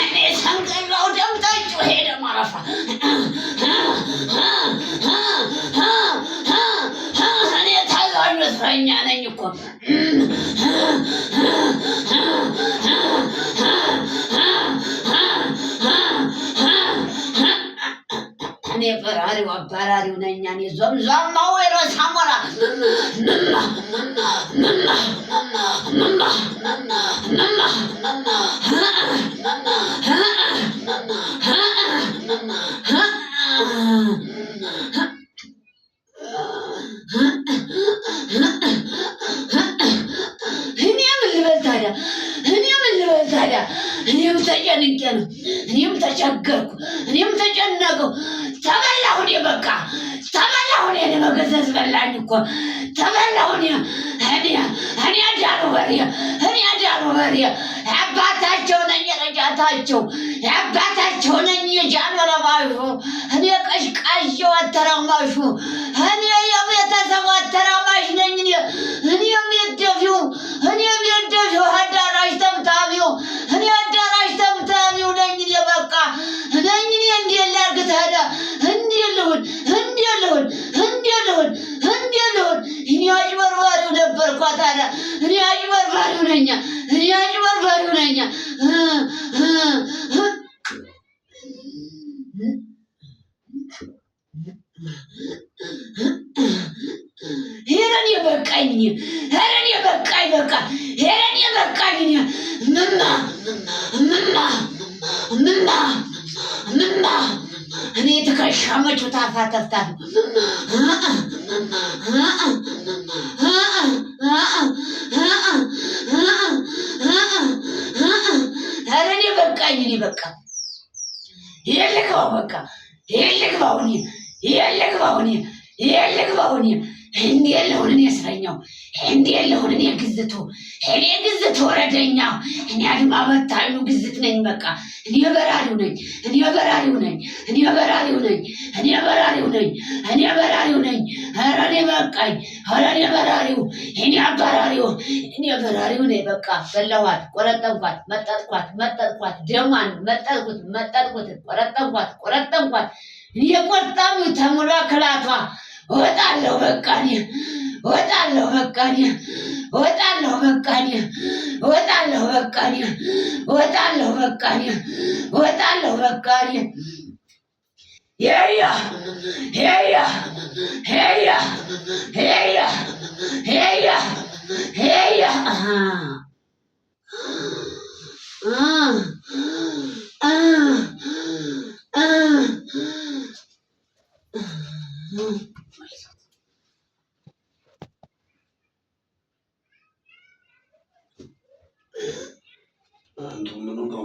እኔ ሰንገላው ደም ጠጩ ሄደ ማረፋ። እኔ ታዛዡ እስረኛ ነኝ እኮ። እኔ በራሪው አባራሪው ነኝ። እኔ ዞምዟማው የሮሳ ሞራ። እኔ ምን ልበል ታዲያ? እኔ ምን ልበል ታዲያ? እኔም ተጨንቄ ነው። እኔም ተቸገርኩ። እኔም ተጨነቅኩ። ተበላሁ እኔ በቃ ተበላሁ እኔ። እኔ መገዘዝ በላኝ እኮ ተበላሁ እኔ። እኔ እኔ አዳሩ በሬ፣ እኔ አዳሩ በሬ አባታቸው ነኝ፣ የረጃታቸው አባታቸው ነኝ፣ የጃኖ ለባሹ እኔ፣ ቀሽቃሸው አተራማሹ እኔ፣ የቤተሰቡ አተራማሽ ነኝ እኔ። እኔ ቤት ደፊው፣ እኔ ቤት ደፊው፣ አዳራሽ ተምታሚው እኔ፣ አዳራሽ ተምታሚው ነኝ እኔ በቃ ነኝ እኔ። እንዴት ላድርግ ታዲያ? እንዴት ልሁን? እንዴት ልሁን? እንዴት ልሁን? እንዴት ልሁን? እኔ አጭበርባሪው ነበርኳ ታዲያ። እኔ አጭበርባሪው ነኛ። እኔ አጭበርባሪው ነኛ። ሄረን የበቃኝ፣ ሄረን የበቃኝ፣ በቃ ሄረን የበቃኝ። ምማ ምማ ምማ ምማ እኔ ትከሻ መቹ ታፋ ተፍታፍ። ኧረ እኔ በቃኝ። እኔ በቃ ይልግባው፣ በቃ ይልግባው፣ እኔ ይልግባው፣ እኔ ይልግባው፣ እኔ እንዴት ልሁን? እኔ እስረኛው እንዴት ልሁን? እኔ ግዝቱ፣ እኔ ግዝቱ ወረደኛው፣ እኔ አድማ በታኙ ግዝት ነኝ። በቃ እኔ በራሪው ነኝ። እኔ በራሪው ነኝ። እኔ በራሪው ነኝ። እኔ በራሪው ነኝ። እኔ በራሪው ነኝ። ኧረ እኔ በቃኝ። ኧረ እኔ በራሪው፣ እኔ አባራሪው፣ እኔ በራሪው ነኝ። በቃ በላኋት፣ ቆረጠምኳት፣ መጠጥኳት፣ መጠጥኳት፣ ደሟን መጠጥኩት፣ መጠጥኩት፣ ቆረጠምኳት፣ ቆረጠምኳት። እኔ ቆርጣሚው ተሙላ ክላቷ እወጣለሁ። በቃ እኔ እወጣለሁ። በቃ እኔ እወጣለሁ። በቃ እኔ እወጣለሁ። በቃ እኔ እወጣለሁ። በቃ እኔ እወጣለሁ። በቃ እኔ ሄያ ሄያ ሄያ ሄያ ሄያ ሄያ። አንቱ ምኑ ነው?